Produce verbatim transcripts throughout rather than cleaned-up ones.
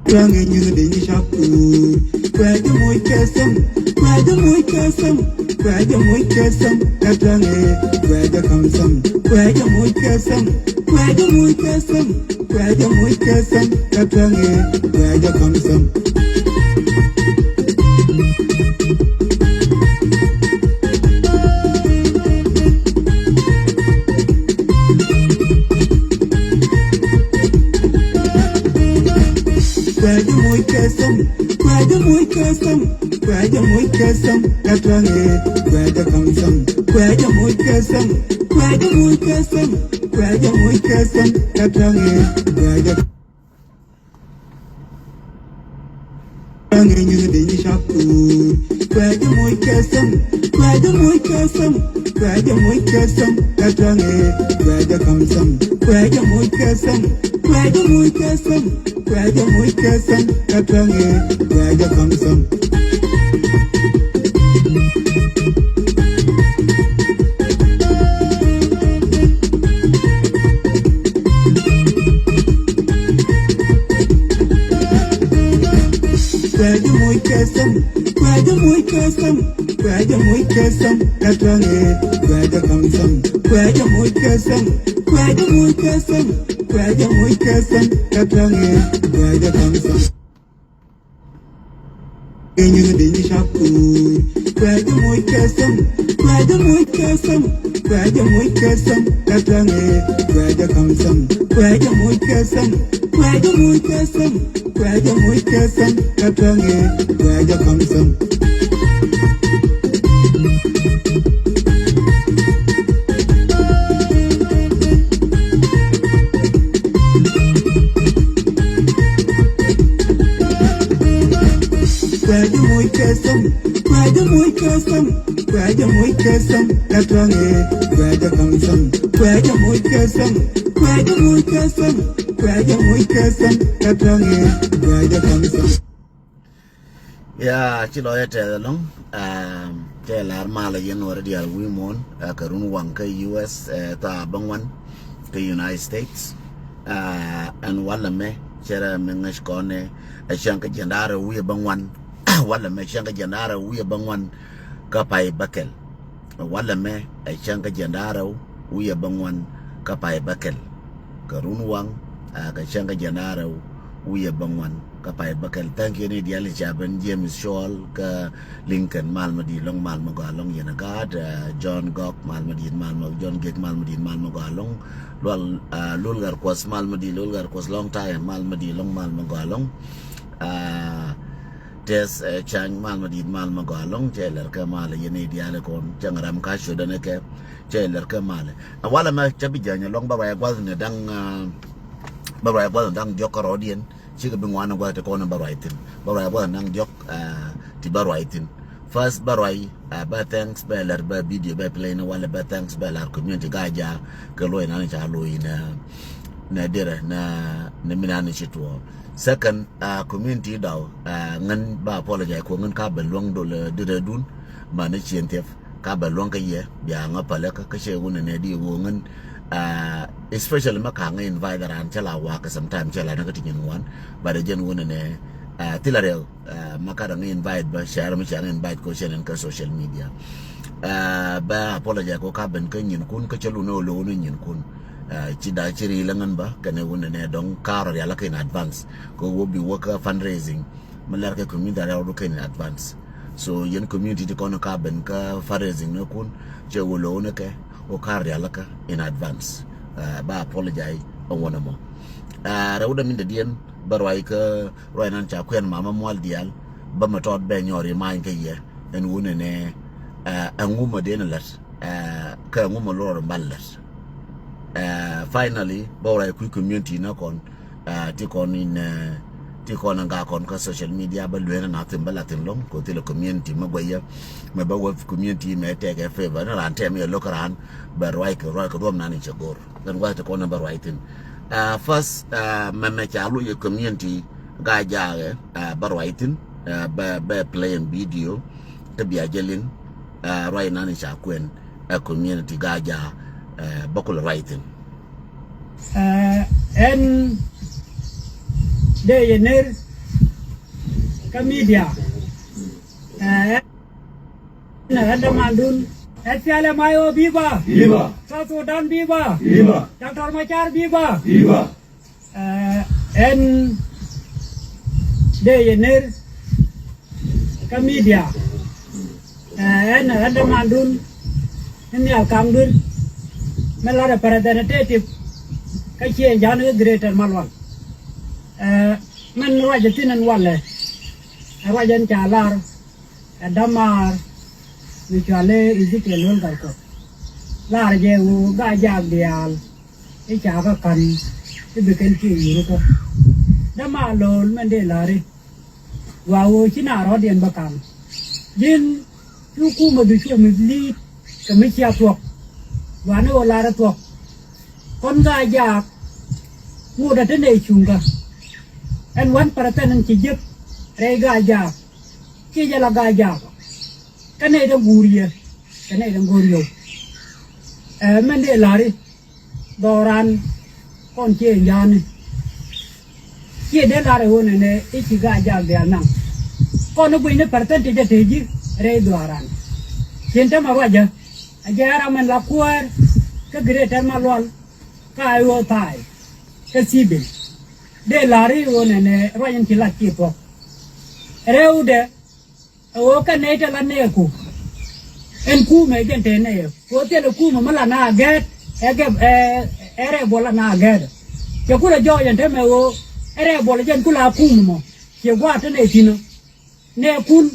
Tuaŋ ɛ nyuth di ni cak kuur. Kuɛ jɛ moc kɛ thäm. Kuɛ jɛ moc kɛ thäm. Kuɛ jɛ moc kɛ thäm. Ɛ tuaŋ ɛ. Kuɛ jɛ ka̱m thäm. Kuɛ jɛ moc kɛ thäm. Kuɛ jɛ moc kɛ thäm. Kuɛ jɛ moc kɛ thäm. Ɛ tuaŋ ɛ. Kuɛ jɛ ka̱m thäm. Kuɛ jɛ moc kɛ thäm, kuɛ jɛ moc kɛ thäm, kuɛ jɛ moc kɛ thäm, ɛ tuaŋ ɛ, kuɛ jɛ ka̱m thäm, kuɛ jɛ moc kɛ thäm, kuɛ jɛ moc kɛ thäm, kuɛ jɛ moc kɛ thäm, ɛ tuaŋ ɛ, kuɛ jɛ Tuaŋ ɛ nyuth di ni cak kuur. Kuɛ jɛ moc kɛ thäm. Kuɛ jɛ moc kɛ thäm. Kuɛ jɛ moc kɛ thäm. Ɛ tuaŋ ɛ. Kuɛ jɛ ka̱m thäm. Kuɛ jɛ moc kɛ thäm. Kuɛ jɛ moc kɛ thäm. Kuɛ jɛ moc kɛ thäm. Ɛ tuaŋ ɛ. Kuɛ jɛ ka̱m thäm. Kuɛ jɛ moc kɛ thäm, kuɛ jɛ moc kɛ thäm, kuɛ jɛ moc kɛ thäm, ɛ tuaŋ ɛ, kuɛ jɛ ka̱m thäm, kuɛ jɛ moc kɛ thäm, kuɛ jɛ moc kɛ thäm, kuɛ jɛ moc kɛ thäm, ɛ tuaŋ ɛ, kuɛ jɛ ka̱m thäm. Inyuth di ni cak kuur. Kuɛ jɛ moc kɛ thäm. Kuɛ jɛ moc kɛ thäm. Kuɛ jɛ moc kɛ thäm. Ɛ tuaŋ ɛ. Kuɛ jɛ ka̱m thäm. Kuɛ jɛ moc kɛ thäm. Kuɛ jɛ moc kɛ thäm. Kuɛ jɛ moc kɛ thäm. Ɛ tuaŋ ɛ. Kuɛ jɛ ka̱m thäm. Kuɛ jɛ moc kɛ thäm, kuɛ jɛ moc kɛ thäm, kuɛ jɛ moc kɛ thäm, ɛ tuaŋ ɛ, kuɛ jɛ ka̱m thäm, kuɛ jɛ moc kɛ thäm, kuɛ jɛ moc kɛ thäm, kuɛ jɛ moc kɛ thäm, ɛ tuaŋ ɛ, kuɛ jɛ ka̱m thäm. Ya, ci lɔ yɛ tɛth ɛlɔ̱ŋ. Cɛ lar malɛ yɛn wä rɛ diaal wi̱i̱ muɔ̱ɔ̱n, ɛ, kɛ run waŋ kä U S, ɛ, thaa bäŋuan kä United States. Ɛ, ɛn walɛ mɛ cɛ rɛ mi ŋäc kɔn ɛ, ɛ, cäŋ kä jiɛn da̱ŋ rɛw wi̱i̱ bäŋuan. Walɛ mɛ cäŋ kä jiɛn da̱ŋ rɛw wi̱i̱ bäŋuan kä pay bäkɛl. Walɛ mɛ ɛ cäŋ kä jiɛn da̱ŋ rɛw wi̱i̱ bäŋuan kä pay bäkɛl. Kɛ run waŋ, ɛ, kɛ cäŋ kä jiɛn da̱ŋ rɛw wi̱i̱ bäŋuan kä pay bäkɛl. Thank you ni diaal ca ben, James Cɔl kä Lincoln, mal mi di̱i̱t ɛlɔ̱ŋ, mal mi gɔaa ɛlɔ̱ŋ yɛn a gaat, ɛ, John Gɔk, mal mi di̱i̱t, mal mi, John Gek, mal mi di̱i̱t, mal mi gɔaa ɛlɔ̱ŋ. Lual, ɛ, Lul Gat Kuɔth, mal mi di̱i̱t, Lul Gat Kuɔth, long time, mal mi di̱i̱t ɛlɔ̱ŋ, mal mi gɔaa ɛlɔ̱ŋ. Ɛ, Tɛth, ɛ, Cany, mal mi di̱i̱t, mal mi gɔaa ɛlɔ̱ŋ, cɛ lɛr kɛ mal yɛn i̱ diaal kɔn, cɛ ŋa̱ ram ka ciötdɛ ni kɛ, cɛ lɛr kɛ mal. Ɛ, walɛ mɛ cɛ bi jäny ɛlɔ̱ŋ, bä ruac gua̱th ni da̱ŋ, ɛ, bä ruac gua̱th ni da̱ŋ diɔ̱k kärɔɔdiɛn, cikɛ bi ŋuan gua̱th ti kɔn bä ruac thi̱n. Bä ruac gua̱th ni da̱ŋ diɔ̱k, ɛ, ti bä ruac thi̱n. First bä ruac, ɛ, bä thanks, bä lɛr, bä video, bä play ni walɛ, bä thanks, bä lar community Gaa-jaak kɛ luɔc nan ca luɔc nɛ, nɛ derɛ, nɛ, nɛ mi nan ci tuɔɔk. Second, ɛ, community daw, ɛ, ŋän bä apologize kɛ ɣöö ŋän ka bɛ luäŋ dol, ɛ, derɛ dun, ma ni cien thiɛp, ka bɛ luäŋ kä yɛ, bia ŋä pälɛ kä, kä cɛ wun nɛ di ɣöö ŋän, ɛ, especially ma ka ŋä invite ran cɛ la wak sometime cɛ la ni kä ti nyin wan, but ɛ jɛn wun nɛ, ɛ, thilɛ rɛw, ɛ, ma ka dɛ ŋä invite bä, cɛ rɛ mi cɛ ŋä invite kɛ ɣöö cɛ nɛn kä social media. Ɛ, bä apologize kɛ ɣöö ka ben kä nyinkun, kä cä lun ɛ ɣöö lo̱w ni nyinkun. Ɛ, ci da̱k ci ri lä ŋän bä kɛnɛ wun nɛ dɔ̱ŋ ka̱r rialikä in advance. Kɛ ɣöö bi wä kä fundraising mi lɛr kɛ community rialikä in advance. So yɛn community ti kɔn ka ben kä fundraising ni kun, cɛ ɣöö lo̱w ni kɛ ɣöö ka̱r rialikä in advance. Ɛ, bä apologize ɛ wun ɛmɔ. Ɛ, rɛw dɛ min dɛ diɛn bä ruac kä ruac nan ca kuɛn mama mual diaal, bä mɛ tɔt bɛ nyɔri many kä yɛ. Ɛn wun nɛ, ɛ, ɛŋu mɛ den lät, ɛ, kä ɛŋu mɛ lor mɛ lät. Ɛ, finally bä ruac kui̱ community nä kɔn, ɛ, ti kɔn in, ɛ, ti kɔn in ga kɔn kä social media bä luenä na thi̱n bä la thi̱n lo̱ŋ kɛ ɣöö thilɛ community mɛ guɛyä. Mɛ bä wä community mɛ tɛkɛ favor ni ran tɛm yɛ lo̱k ran bɛ ruac kɛ ruac kɛ ruɔm nan in cɛ go̱r. Kɛn gua̱th ti kɔn in bä ruac thi̱n. Ɛ, first, ɛ, mɛmɛ ca lo̱c yɛ community Gaa-jaak ɛ, ɛ, bä ruac thi̱n, ɛ, bä, bä play in video kä bia jɛ liŋ, ɛ, ruac nan in ca kuɛn, ɛ, community Gaa-jaak, ɛ, bä kulɛ ruac thi̱n. Ɛ, ɛn dee yɛ ner Kä media. Ɛ, ɛ, ɛ dämandun. S P L M I O viva! Viva! South Sudan viva! Viva! Doctor Machar viva! Viva! Ɛ, ɛn dee yɛ ner kä media. Ɛ, ɛn ɛ dämandun ni nhial kaŋ duer mi la representative kä Ciëŋ Ja̱a̱ŋ kä Greater Malual. Ɛ, min ruacä thi̱n ɛn walɛ, ɛ ruac ɛn ca lar ɛ dämaar mi cɔalɛ Ezekiel Lol Gatkuoth. Lar jɛ ɣöö Gaa-jaak diaal i̱ ca kä ka̱n i̱ bi kɛn kiɛ yio̱o̱k kä. Dämaar Lol, min dee la̱ri, gɔaa ɣöö ci naath rɔ̱diɛn bä ka̱n. Ji̱n cu kumä du cu mislead kɛ mi cia thuɔ̱k. Gɔaa ni ɣöö lar i̱ thuɔ̱k. Kɔn Gaa-jaak ŋotdä te nɛy cuŋkä. Ɛn one percent ɛn ci jek rɛy Gaa-jaak. Ciɛ jɛ la Gaa-jaak kä nɛy tin guur yɛ kɛ nɛy tin go̱o̱r yio̱w. Ɛ, min dee la̱ri, dhɔran kɔn Ciëŋ Ja̱a̱ŋ ni. Ciɛ dee lar ɛ ɣöö nɛnɛ i̱ ci Gaa-jaak diaal naŋ. Kɔn i̱ guicni percentage ɛ te ji̱ rɛy dhɔran. Cin tämɛ ruacä, ɛ jɛ ram min la kuäär kä Greater Malual, kä Ayuɔth Thaay, kä Sibil. Dee la̱ri ɣöö nɛnɛ ruac in ci lat ci thuɔ̱k. Rɛwdɛ ɛ ɣöö kɛn nɛy te la nɛɛku. Ɛn kumɛ jɛn te nɛy ɛ ɣöö thilɛ kumɛ mi la na gɛɛt ɛ gɛp ɛ, ɛ rɛy buɔl la na gɛɛt. Cɛ kulɛ jɔɔc ɛn te mɛ ɣöö ɛ rɛy buɔl jɛn kula kumɛ mɔ ciɛ gua̱a̱th te nɛy thi̱n ɔ. Nɛɛkun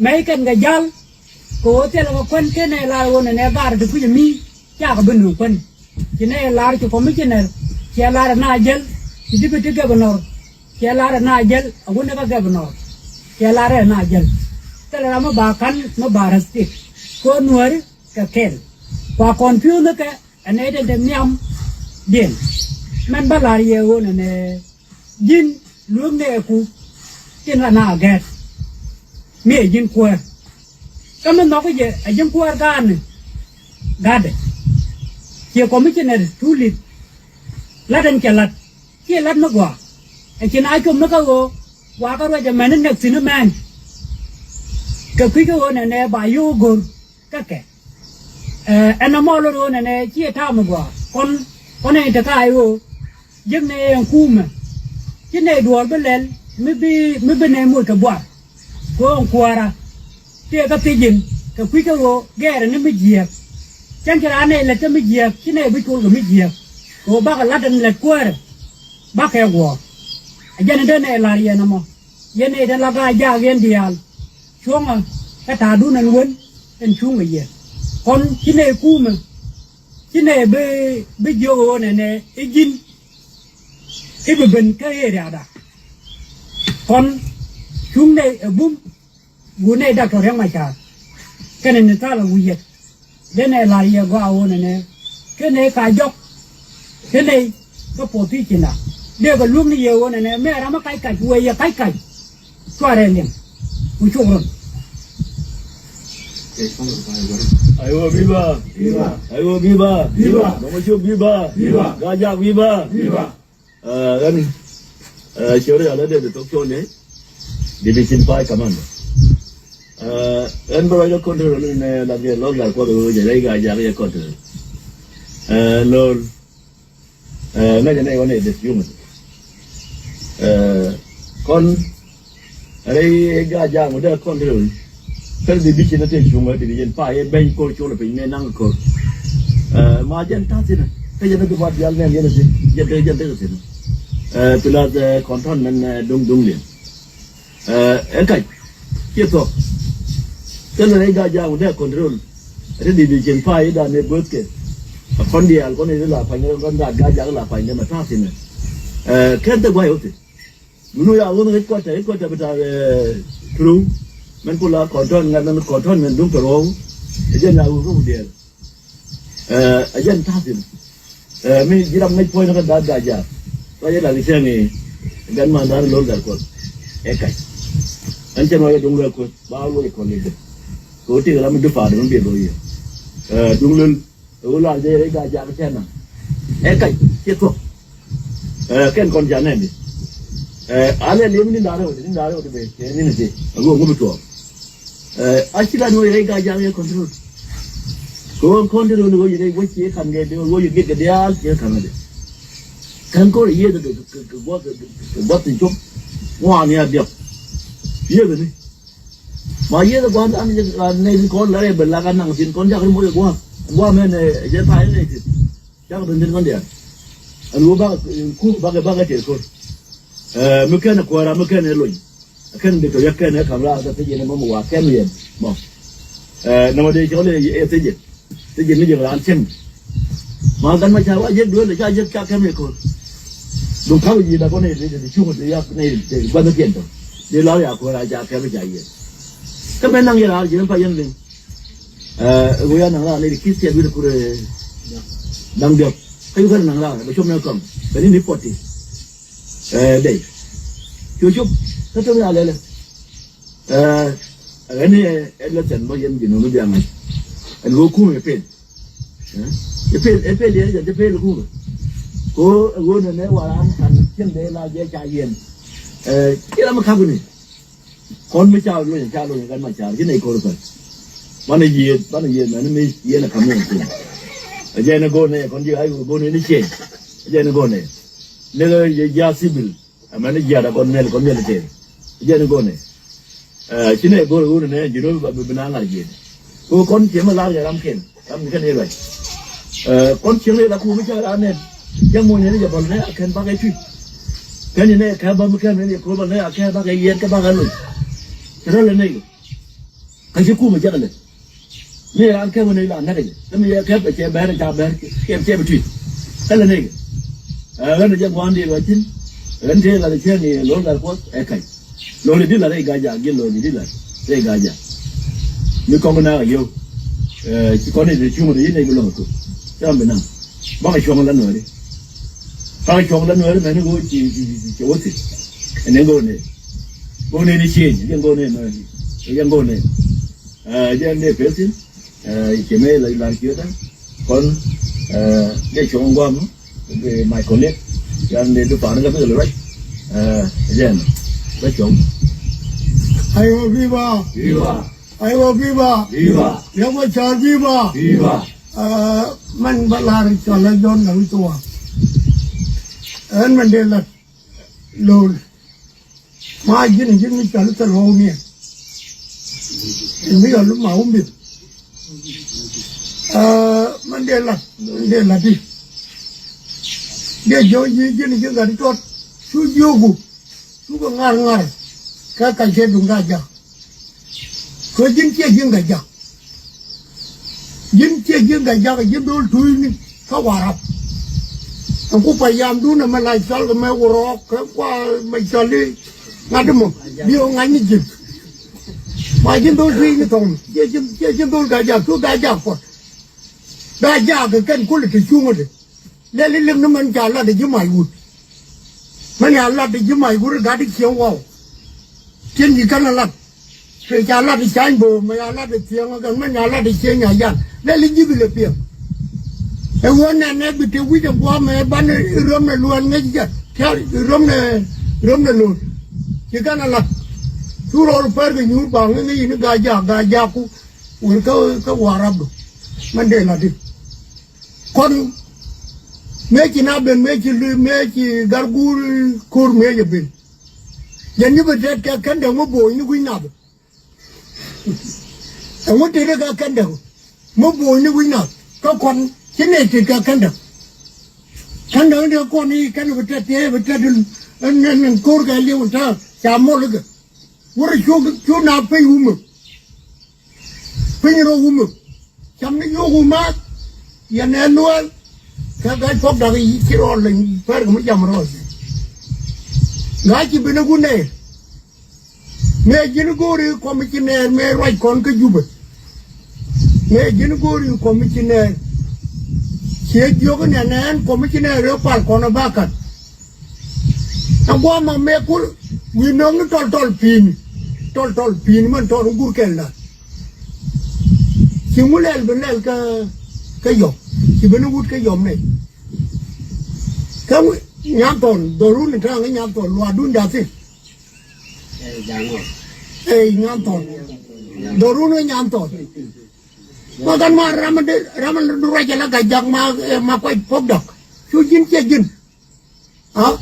mɛy kɛn kɛ ja̱l kɛ ɣöö thilɛ kɛ kuän ken nɛy lar ɣöö nɛnɛ gaar ti kui̱c ɛ mi cakɛ bi nööŋ kuän. Ci nɛy lar ci commissioner, ciɛ lar ɛ na jäl, ci deputy governor, ciɛ lar ɛ na jäl, a wun ɛ kä governor, ciɛ lar ɛ na jäl. Thilɛ ram mi ba ka̱n mi ba rɛth tik kɛ ɣöö nuääri kɛ kɛl. Kua confuse kɛ ɛ nɛy tin te nhiamdiɛn. Mɛn bä la̱r yɛ ɣöö nɛnɛ ji̱n lueek nɛɛku tin la na gɛɛt. Mi ɛ ji̱n kuäär. Kä mi nhɔk jɛ ɛ ji̱n kuäär ga̱a̱ni. Ga̱a̱dɛ. Ciɛ commissioner Tulit. La̱t ɛn cɛ la̱t. Ciɛ la̱t mi gɔaa. Ɛ ci na com ni kä ɣöö wakä ruac ɛmɛn ni nɛk thi̱n ɛmɛn. Kɛ kui̱ kä ɣöö nɛnɛ ba yio̱w go̱r kä kɛ. Ɛ, ɛn ɛmɔ lot ɣöö nɛnɛ ciɛ ta̱a̱ mi gɔaa. Kɔn, kɔn ɛn te ka ɣöö jiäknɛ ɛn kumɛ. Ci nɛy duɔ̱ɔ̱r bi lɛl mi bi, mi bi nɛy moc kɛ buar. Kɛ ɣöö ɛn kuäärä tëëkä thiec in kɛ kui̱ kä ɣöö gɛɛrɛ ni mi jiääk. Cäŋ ci raan nɛy lät kä mi jiääk, ci nɛy bi col kɛ mi jiääk. Kɛ ɣöö bakɛ la̱t ɛn lät kuäärä bakɛ guɔ̱ɔ̱r. Ɛ jɛn in dee nɛy la̱r yɛn ɛmɔ. Yɛn nɛy tin la Gaa-jaak yɛn diaal. Cuɔ̱ŋä kä ta̱a̱dun ɛn wen ɛn cuŋ kɛ yɛ. Kɔn ci nɛy kumɛ, ci nɛy bi, bi jiök ɣöö nɛnɛ i̱ ji̱n i̱ bi ben kä area da. Kɔn cuŋ nɛy ɛ bum, gu nɛy Doctor Riek Machar kɛnɛ ni thaal ɛ wi̱i̱ yɛt. Dee nɛy la̱r yɛ gɔaa ɣöö nɛnɛ ken nɛy ka jɔk. Ken nɛy kä puɔth thi̱i̱ cinda dee kɛ luäk ni yɛ ɣöö nɛnɛ mɛ ram mi kac kac wee yɛ kac kac. Cuarɛ liŋ ku cuk run. Aywa, viva. Viva. Aywa, viva. Viva. Dɔmɔ cuk, viva. Viva. Gaa-jaak, viva. Viva. Ɣän ciöri alä dee bi thok cuɔ̱ɔ̱ŋ ni Division Five Commando. Ɣän bä ruac kä kɔntrol ni nɛ la gɛ lɔk la kuɔth ɣöö jɛ rɛy Gaa-jaak yɛ kɔntrol. Lol. Ŋäcɛ nɛ ɣän ɛ deth yumɛ. Kɔn rɛy Gaa-jaak ŋu dee kɔntrol. Kä division ni te cuŋä division pa yɛ beny kor col piny ni naŋ kor. Ma jɛn ta̱thi̱n kä jɛn ni bi mat dial nɛn yɛn ti jɛn te jɛn te thi̱n. Pilath kɔntrol mɛn duŋ duŋ liɛn. Ɛ kac ciɛ thuɔ̱k. Thilɛ rɛy Gaa-jaak wun dee control. Ɛ te division pa i̱ dan ni buɔ̱thkɛ. Ɛ kɔn diaal kɔn i̱ la pa̱ny kɔn daat Gaa-jaak la pa̱ny kɛ mɛ ta̱a̱ thi̱n ɛ. Ɛ kɛn te guay wä thi̱n. Duni ya wun ɣic kuɔtɛ ɣic kuɔtɛ bi ta̱a̱ ɛ through. Mɛn ku la kɔn tɔn ŋa̱t mɛn kɔn tɔn mɛn duŋ kɛ ruɔ̱w. Ɛ jɛn ya wun kä wun diaal. Ɛ jɛn ta̱a̱ thi̱n. Ɛ mi ji̱ ram ŋäc puɔ̱nyni kä da̱a̱k Gaa-jaak. Ruac ɛ lak i̱ cäŋ i̱ gan man da̱a̱n lo̱l Gatkuɔth. Ɛ kac. Ɛn cɛ ruac ɛ duŋ luɛk kuoth ba luɔc kɔn i̱ dee. Kɛ ɣöö tëëk ram mi dup pa̱a̱t mi biɛ lo̱c yɛ. Ɛ duŋ lo̱l ɛ ɣöö lar jɛ rɛy Gaa-jaak cɛ naŋ. Ɛ kac ciɛ thuɔ̱k. Ɛ kɛn kɔn ca nɛn di. Ɛ, a lɛ lem ni da̱rɛ wä, ni da̱rɛ wä ti bɛ, kɛ ni ni ti. A ɣöö ŋu bi tuɔɔk. Ɛ, a ci la ni wä yɛ rɛy Gaa-jaak yɛ control. Kɛ ɣöö control ni wä yɛ rɛy wä ci kam kɛ bi wä yɛ gɛt kɛ diaal ci kam kɛ. Kɛn kɔr yɛ kɛ, kɛ, kɛ, kɛ guath, kɛ, kɛ guath ti cop. Ŋuan ya diɔk. Yɛ kɛ ni. Ma yɛ kɛ guath an yɛ kɛ nɛy ti kɔn la rɛy bɛ la ka naŋ tin kɔn jak ri moc kɛ guath. Guath mɛn ɛ, jɛ pa yɛ nɛy tin. Cakɛ ben thi̱n kɔn diaal. Ɛn ɣöö bakɛ, ku bakɛ, bakɛ tëë ko̱r. Ɛ, mi kɛn ɛ kuäärä, mi kɛn ɛ lony. Ɛ kɛn bi kɛ yäk kɛn ɛ ka̱m raar kɛ thiec yɛn ɛ mɔmɔ wa kɛn yɛn mɔ. Ɛ, nɔmɔ dee cɔl ɛ thiec yɛn. Thiec yɛn mi jiäk raan cieŋ. Ma Gat Macar wa jiäk duel ɛ ca jiäk ca kɛm yɛ ko̱r. Duŋ ka̱p ji̱ la kɔn ɛ thiec yɛn cuŋ ɛ yak nɛy gua̱thnikiɛn tɔ. Dee lar ya kuäärä ca kɛm ɛ ca yɛn. Kä mɛn naŋ yɛn raar ji̱ mɛn pa yɛn liŋ. Ɛ, ɣöö ya naŋ raar nɛy ti ki̱th tiɛt wi̱n kur, ɛ, da̱ŋ diɔ̱k. Kä yukɛ naŋ raar bɛ cop nɛ kɔm bɛ ni ni pɔt ti. Ɛ, dɛy. Cu cop kä tem ya lɛlɛ. Ɛ, ɣän ni ɛ, ɛ lɛ thɛn bä yɛn ji̱ nuni biaŋ ɛ. Ɛn ɣöö kum ɛ pel. Ɛ, ɛ pel, ɛ pel yɛn jɛ ti pel kum. Ko ɛ ɣöö nɛ nɛ waran kan cieŋ dee la jɛ ca yɛn. Ɛ, ci ram ɛ kap ni. Kɔn mi ca luny, ca luny Gat Macar, ci nɛy ko̱r päl. Banɛ yiëë, banɛ yiëë mɛn mi yiëë nɛ ka̱m ni kum. Ɛ jɛn ɛ go̱o̱r nɛ, kɔn ji̱ ay go̱o̱r nɛ ni cieny. Ɛ jɛn ɛ go̱o̱r nɛ. Ni kɛ yɛ jiath civil, ɛ mɛn jiath a kɔn miɛl, kɔn miɛl tëë. Ɛ jɛn ɛ go̱o̱r nɛ. Ɛ, ci nɛ go̱o̱r ɛ go̱o̱r nɛ, ji̱ nɔ ba bi na ŋa̱r jiëë. Ko kɔn cieŋ mi lar yɛ ram kɛn. Kam kɛn i̱ ruac. Ɛ, kɔn cieŋ i̱ la kuum i̱ ca raan nɛn. Cä muɔ̱ny ni jɛ bɔl nɛ a kɛn bakɛ tui̱c. Kɛn i̱ nɛ kɛ bäm kɛn ni jɛ ko̱r bɔl nɛ a kɛ bakɛ yiɛt kɛ bakɛ loc. Rɛl i̱ nɛ yɛ. Kä ci kuum i̱ cɛ kɛ lɛ. Mi raan kɛ wä ni la näk jɛ. Kä mi yɛ kɛ bɛ cɛ bɛr ca bɛr cɛ cɛ bi tui̱c. Kɛ lɛ nɛ yɛ. Ɛ, ɣän jɛ gua̱a̱n di ruac thi̱n. Ɣän tëë la cɛ ni lo̱l gal kuɔth ɛ kac. Lo̱ri di la rɛy Gaa-jaak, ji̱ lo̱ri di la rɛy Gaa-jaak. Mi kɔŋ na yio̱w. Ɛ, ci kɔn i̱ cuŋ ri nɛy bi lɔŋ kuk. Ci ram bi naŋ. Bakɛ cuɔ̱ŋ la Nuääri. Bakɛ cuɔ̱ŋ la Nuääri mɛn i̱ ɣöö ci, ci, ci, ci wä thi̱n. Ɛn i̱ ɣöö nɛ. Ɣöö nɛ ni cieny, jɛ ɣöö nɛ Nuääri. Jɛ ɣöö nɛ. Ɛ, jɛ ɛn dee peth thi̱n. Ɛ, cɛ mɛ la, la ciötdä. Kɔn, ɛ, dee cuɔ̱ŋ gua̱a̱m, dee my colleague, yan dee du pa̱a̱n kä bikɛ lɛ ruac. Ɛ, jɛn, bä cuɔ̱ŋ. Aywa, viva! Viva! Aywa, viva! Viva! Riek Machar, viva! Viva! Ɛ, mɛn bä lar cɔl ɛ John Garang Gatwa. Ɛn mɛn dee lat lo̱l. Ma ji̱n ji̱n mi cɔal i̱ thil ɣɔw niɛn. Ɛn mi cɔal i̱ ma wä mith. Aa, man dee lat, man dee lat i̱. Dee jiɔk ji̱ ji̱n ji̱ gat i̱ tɔt. Cu jiöku. Cukɛ ŋa̱r ŋa̱r. Kä kac kɛ duŋ Gaa-jaak. Kɛ ji̱n ciɛ ji̱n Gaa-jaak. Ji̱n ciɛ ji̱n Gaa-jaak, ji̱n dho̱l tuucni kä Warap. Ɛn ku payamdun ɛmɛ la cɔal kɛ mɛ Wurɔɔk kɛ kua mɛ cɔal i̱ ŋa̱t ɛmɔ. Bi ɣöö ŋa̱cni ji̱n. Ma ji̱n dho̱l tuucni thɔŋni. Ciɛ ji̱n, ciɛ ji̱n dho̱l Gaa-jaak, cu Gaa-jaak puɔt. Gaa-jaak kɛ kɛn kulɛ te cuŋädɛ. Lɛl i̱ lem ni mɛn ca lat ɛ ji̱ mac wut. Mɛn ca lat ɛ ji̱ mac wut ɛ gat i̱ cieŋ waw. Cieŋ ci kɛn ɛ lat. Cuɛ ca lat ɛ cany bo̱o̱, mɛ ca lat ɛ cieŋ ɛ kɛn, mɛn ca lat ɛ cieŋ nya yan. Lɛl i̱ ji̱ bi lɛ piɛŋ. Ɛ ɣöö nɛn ɛ bi te wi̱c ɛ gua̱a̱mɛ banɛ i̱ röm nɛ luɛɛl ŋäc jɛ. Tial i̱ röm nɛ, röm nɛ lo̱o̱n. Ci kɛn ɛ lat. Cu rɔɔd pɛr kɛ nyuur ba ŋäc ŋäc in i̱ Gaa-jaak, Gaa-jaakku. Wër kä, kä Warapdu. Mɛn dee lat i̱. Kɔn mëë ci na ben, mëë ci, mëë ci gar guur ko̱r mëë jɛ ben. Jɛn ni bɛ tɛt kɛ kändɛ ŋu bo̱o̱ny ni wi̱c nath. Ɛŋu tëë kɛ kändɛ ŋu bo̱o̱ny ni wi̱c nath. Kä kɔn ci nɛy tëë kɛ kändɛ. Kändɛ ŋu dee kɔn i̱ kɛn bɛ tɛt tëë bɛ tɛt in, in, in ko̱r kɛ liw in ta̱a̱ ca mɔl ikɛ. Wurɛ cu, cu na piny wumä. Piny rɔ wumä. Cam ni yio̱k wumä. Yɛn ɛ luɛl. Kɛ ga̱c kɔk dak i̱ ci rɔɔl leny pɛr kɛ mi jam rɔɔl. Ga̱c ci ben i̱ gun nɛɛr. Mëë ji̱n go̱o̱ri kɔmicinɛɛr mëë ruac kɔn kä Jubɛ. Mëë ji̱n go̱o̱ri kɔmicinɛɛr. Ciɛ jiök inɛn ɛn kɔmicinɛɛr rɛ pal kɔn ɛ bakat. Ɛ guamɔ mëë kul wi̱i̱ nööŋni tɔl tɔl pi̱i̱ni. Tɔl tɔl pi̱i̱ni mɛn tɔl ŋu gur kɛl da̱a̱n. Ci ŋu lɛl bi lɛl kä, kä yɔm. Ci ben i̱ wut kä yɔm nɛy. Kä ŋu, Nyan Thɔn, dhorun in ta̱a̱ŋ Nyan Thɔn, luaadun jathi. Ey Nyan Thɔn. Dhorun in Nyan Thɔn. Ma kan ma ram de, ram de du ruac ala Gajak ma, eh, ma kuac pop dɔk. Cu ji̱n ciɛ ji̱n. Ha?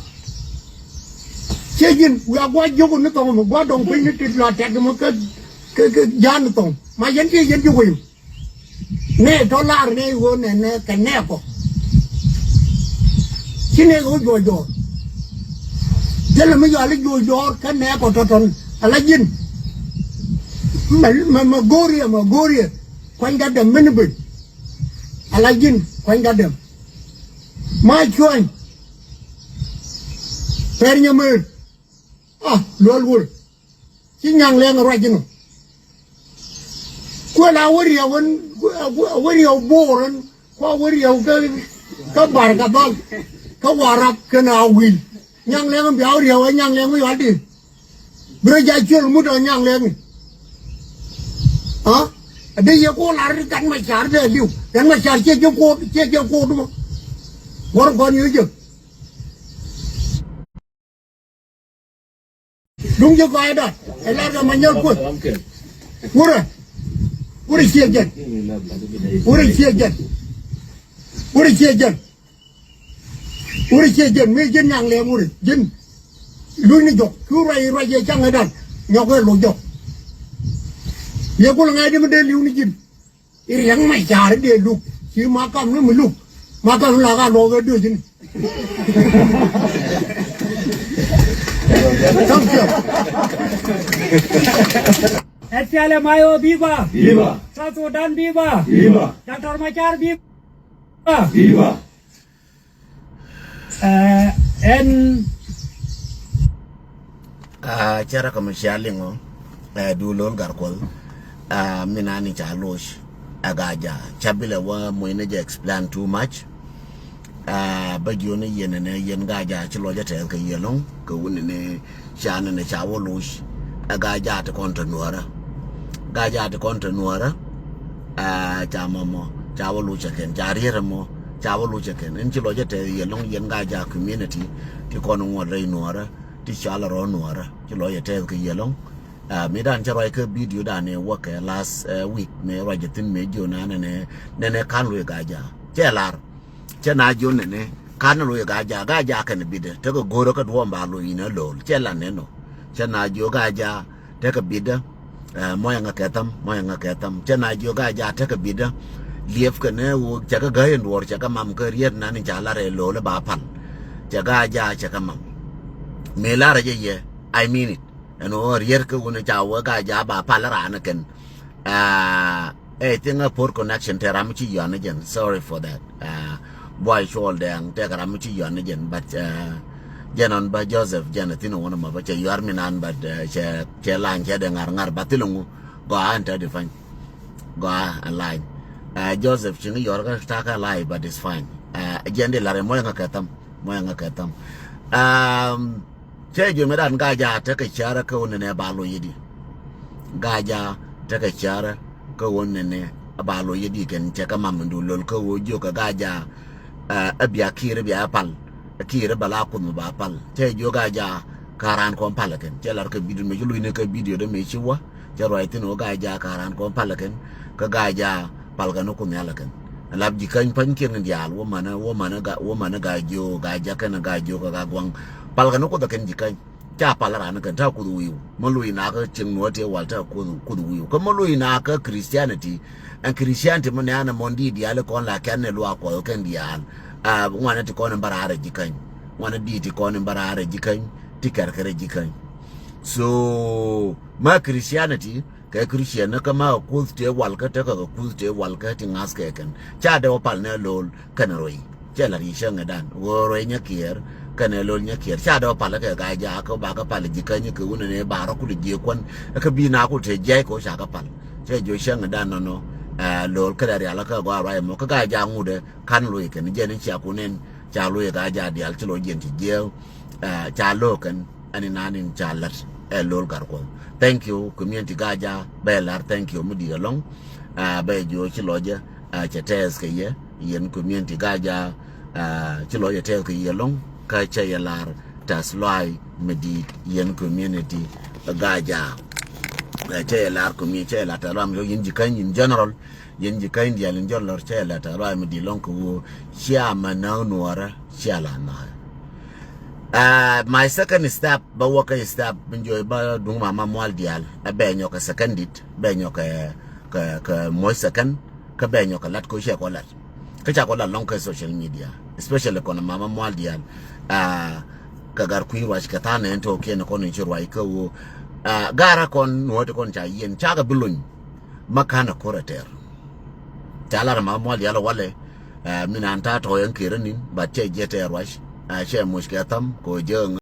Ciɛ ji̱n, wiaa gua̱c jiök ni thɔŋ mi gua̱c dɔŋ piny ni tit la tɛk mi kä, kä, kä ja̱a̱n ni thɔŋ. Ma yɛn ciɛ yɛn jiök wei. Nɛ tɔ lar nɛ ɣöö nɛ nɛ kɛ nɛ kɔ. Ci nɛ ɣöö juɔc jɔɔr. Thilɛ mi yɔal i̱ juɔc jɔɔr kä nɛ kɔ tɔ̱tɔ̱n ala ji̱n. Mɛ, mɛ, mɛ go̱o̱riɛ, mɛ go̱o̱riɛ. Kuany gat dɛm mini ben. Ala ji̱n kuany gat dɛm. Ma cuɔ̱ny. Pɛr nyɛ mëër. Ah, luɔl wur. Ci Nyaŋ Lɛŋ ruac inɔ. Kuɛ la wä riɛw in, wä riɛw Boor in, kua wä riɛw kä, kä Bar Kadhal, kä Warap kɛnɛ Awil. Nyaŋ Lɛŋ in bia wä riɛw ɛ Nyaŋ Lɛŋ mi yual di. Bi rɔ ja cuɔl mut ɔ Nyaŋ Lɛŋ in. Ha? Adi yɛ ko lar ri gat ma car dee liw. Gat ma car ciɛ jɛ koot, ciɛ jɛ koot mɔ. Wär kɔn yɛ jɛ. Duŋ ji̱ gɔaaydä ɛ lar kɛ Manyɛl Kuoth. Wurɛ. Wurɛ ciɛ jɛn. Wurɛ ciɛ jɛn. Wurɛ ciɛ jɛn. Wurɛ ciɛ jɛn. Mi ji̱n Nyaŋ Lɛŋ wurɛ ji̱n. Luny ni jɔk cu ruac ruac yɛ caŋ ɛ dan nyɔk ɛ loc jɔk. Yɛ gul ŋa̱c di mi dee li̱w ni ji̱n. I̱ riɛŋ ma car i̱ dee luk ci ma kam ni mi luk. Ma kam ni la ka luɔk ɛ dööc ni. Thank you. S P L M I O viva. Viva. South Sudan viva. Viva. Doctor Machar viva. Viva. Ɛn. Cɛ rɛ kɛ mi cia liŋɔ, ɛ, du lo̱l Gatkuɔth, ɛ, mi nani ca loc, ɛ, Gaaja ca bilɛ wä moc ni jɛ explain too much. Ɛ, bä jiöni yɛn ni yɛn Gaaja ci lɔcä tɛth kɛ yɛ lo̱ŋ kɛ wuni ni Ca nɛnɛ ca wä loc ɛ Gaaja ti kɔn te Nuɔrä. Gaaja ti kɔn te Nuɔrä. Ɛ, ca mɔmɔ ca wä loc ɛ kɛn, ca riet ɛmɔ ca wä loc ɛ kɛn. Ɛn ci lɔcä tɛ yɛ lo̱ŋ yɛn Gaaja community ti kɔn ŋuɔt rɛy Nuɔrä, ti ca lɛ rɔ Nuɔrä, ci lɔcä tɛ kɛ yɛ lo̱ŋ. Ɛ, mi dan cɛ ruac kä video dan ɛ wä kɛ last, ɛ, week, mi ruac ɛ thin mi jiö na nɛnɛ, nɛnɛ kan loc Gaaja. Cɛ lar. Cɛ na jiö nɛnɛ kan loc Gaaja, Gaaja kɛn bidɛ tekɛ go̱rä kä duɔ̱ɔ̱m ba loc in a lo̱l. Cɛ la nɛn ɔ. Cɛ na jiö Gaaja tekɛ bidɛ, ɛ, mɔyɛ ŋa kɛ tham, mɔyɛ ŋa kɛ tham. Cɛ na jiö Gaaja tekɛ bidɛ liep kɛn ɛ ɣöö cɛ kɛ gäi in duɔ̱ɔ̱r cɛ kɛ mam kä riet nan in ca lar ɛ lo̱l ba pal. Cɛ Gaaja cɛ kɛ mam. Mi lar ɛ jɛ yɛ, I mean it. Ɛn ɣöö riet kä wun ca wä Gaaja ba pal raan kɛn. Ɛ, I think a poor connection te ram mi ci yuan ni jɛn. Sorry for that. Ɛ, buay cuɔl dɛŋ tekɛ ram mi ci yuan ni jɛn, but, ɛ, jɛn ɔn bä Joseph jɛn a thin a wun a ma bä cɛ yuar mi nan, but, ɛ, cɛ, cɛ lany cɛ dee ŋar ŋar ba thil ŋu. Gɔaa ɛn te di fany. Gɔaa ɛn lany. Ɛ, Joseph ci ŋi yuar kä takä lany, but it's fine. Ɛ, jɛn di lar ɛ mɔyɛ ŋa kɛ tham. Mɔyɛ ŋa kɛ tham. Ɛ, Cɛ jiö mi dan Gaaja tekɛ cärä kä ɣöö nɛnɛ ba loc yɛ di. Gaaja tekɛ cärä kä ɣöö nɛnɛ ba loc yɛ di kɛn cɛ kɛ mam mi du lo̱l kä ɣöö jiö kɛ Gaaja, ɛ, ɛ bia Kiir bia pal. Kiir bɛ la Kuoth mi ba pal. Cɛ jiö Gaaja ka raan kɔn pal kɛn. Cɛ lar kɛ video mi ci loc ni kɛ video de mi ci wä. Cɛ ruac thin ɣöö Gaaja ka raan kɔn pal kɛn. Kä Gaaja pal kɛn ni Kuoth Nhial kɛn. Lap Ji̱käny pa̱ny kiɛn diaal wä manä, wä manä Ga, wä manä Gaajiö, Gaaja kɛn Gaajiö kɛ Gaaguaŋ. Pal kɛn ni Kuoth kɛn Ji̱käny. Ca pal raan kɛn ta̱a̱ Kuoth wi̱i̱w. Mä loc na kä cieŋ nuɔ̱ɔ̱r tiɛ wal ta̱a̱ Kuoth, Kuoth wi̱i̱w. Kä mä loc na kä Christianity. Ɛn Christianity mä nɛ̈ɛ̈n ɛmɔ di̱i̱t diaal kɔn la kɛn ni luaak Kuɔth kɛn diaal. Ɛ, ŋuanɛ ti kɔn in bä raar ɛ Ji̱käny. Ŋuanɛ di̱i̱t ti kɔn in bä raar ɛ Ji̱käny. Ti kɛr kɛr ɛ Ji̱käny. So, mä Christianity, kɛ Christian ni kä ma kɛ kuth tëë wal kä tekɛ kɛ kuth tëë wal kä ti ŋa̱th kɛ kɛn. Ca dee wä pal ni a lo̱l kɛn rɔy. Cɛ la ri cäŋ ɛ dan. Ɣöö rɔy nyɛ kiɛɛr, kɛn ɛ lo̱l nyɛ kiɛɛr. Ca dee wä pal kɛ Gaaja kä ba kɛ pal Ji̱käny kɛ wunɛ ni ba rɔ kul jiɛ kuän. Kä bi na kul tëë jiɛc kɛ wä ca kɛ pal. Cɛ jiö cäŋ ɛ dan nɔnɔ, ɛ, lo̱l kä dee rial kä gɔaa ruac mɔ. Kä Gaaja ŋut ɛ kan lo̱c kɛn. Jɛn in cia kun ɛn, ca lo̱c Gaaja diaal ci lo̱c jɛn ci jiɛ, ɛ, ca lo̱c kɛn. Ɛn inan in ca lät ɛ lo̱l Gatkuɔth. Thank you, community Gaaja, bɛ lar thank you mi di̱i̱t ɛlɔ̱ŋ. Ɛ, bɛ jiö ci lɔcɛ, ɛ, cɛ tɛth kɛ yɛ, yɛn community Gaaja, ɛ, ci lɔcɛ tɛth kɛ yɛ ɛlɔ̱ŋ. kä cɛ yɛ lar tɛth luay mi di̱i̱t yɛn community Gaja. Cɛ yɛ lar community, cɛ yɛ lar tɛth luay mi di̱i̱t yɛn Ji̱käny in general, yɛn Ji̱käny diaal in general, cɛ yɛ lar tɛth luay mi di̱i̱t lɔŋ kɛ ɣöö cia mɛ näk nuɔrä cia la na̱a̱. My second step, bä wä kä step mi jiök bä duŋ Mama Mual diaal, a bɛ nyɔk kɛ second dit, bɛ nyɔk kɛ, kɛ, kɛ moc second, kä bɛ nyɔk kɛ lat ko ciɛ kɔ lat. Kä ca kɔ lat lɔŋ kɛ social media, especially kɔn Mama Mual diaal. Kɛ gar kui̱ ruac kɛ tha̱a̱n ɛn tɔ̱ kiɛn kɔn in ci ruac kä ɣöö garä kɔn nuɔ̱ɔ̱ti kɔn ca yiɛn cakɛ bi lony. Ma ka̱n a ko̱r a tɛr. Ca lat Mama Mual diaal walɛ. Min an ta̱a̱ tɔ̱ yɛn kiɛrä nin, but cɛ jiɛ tɛr ruac. Cɛ moc kɛ tham kɛ ɣöö jɛ